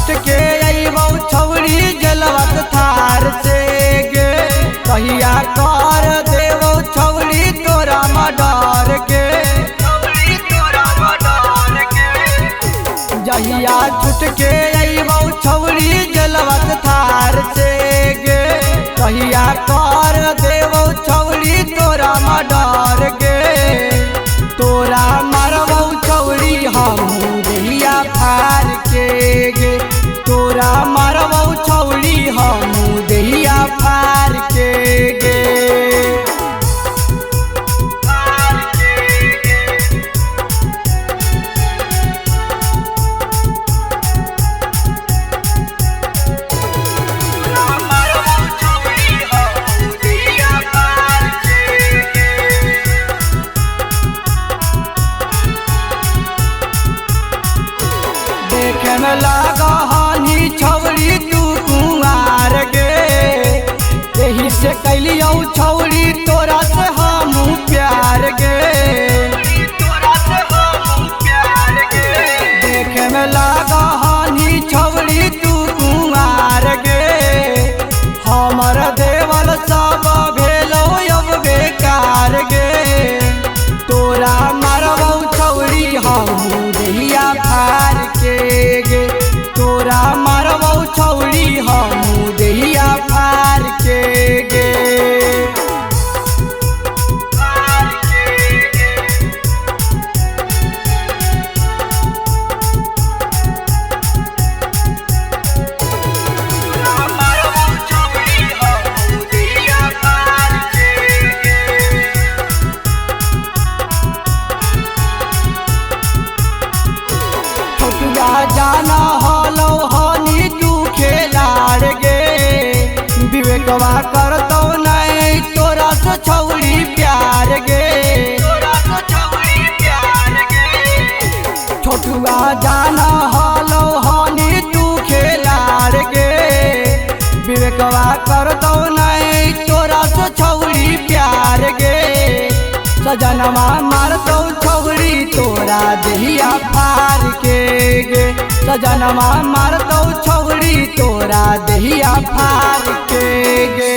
छुटके अइबौ छौरी जलवत थार से गे, कहिया कर देबौ छौरी तोरा मडर के। जहिया छुटके अइबौ छौरी जलवत थार से गे, कहिया कर देबौ छौरी तोरा मडर गे। तोरा मारबौ छौरी हमहू देहिया फार के गे, तोरा मारबौ छौरी हमहू देहिया फार के गे। देखे में लागहनी छौरी तू कुंवार गे, एही से कैलियौ छौरी तोरा से हमू प्यार गे। देखे में लागहनी छौरी तू कुंवार गे, हमर देवल सब भेलौ अब बेकार गे। तोरा मारबौ छौरी हमू देहिया फार के गे, तोरा मारबौ छौरी हमू देहिया फार के गे। जाना हलो हनी तू खेलाड़ गे, विवेकवा करतौ नहीं तोरा से छौरी प्यार गे। छोटुआ जाना हलो हनी तू खेलाड़ गे, विवेकवा करतौ नहीं तोरा से छौरी प्यार गे। सजनवा मारतौ छौरी तोरा देहिया फार के गे, सजनवा मारतौ छौरी तोरा देहिया फार के गे।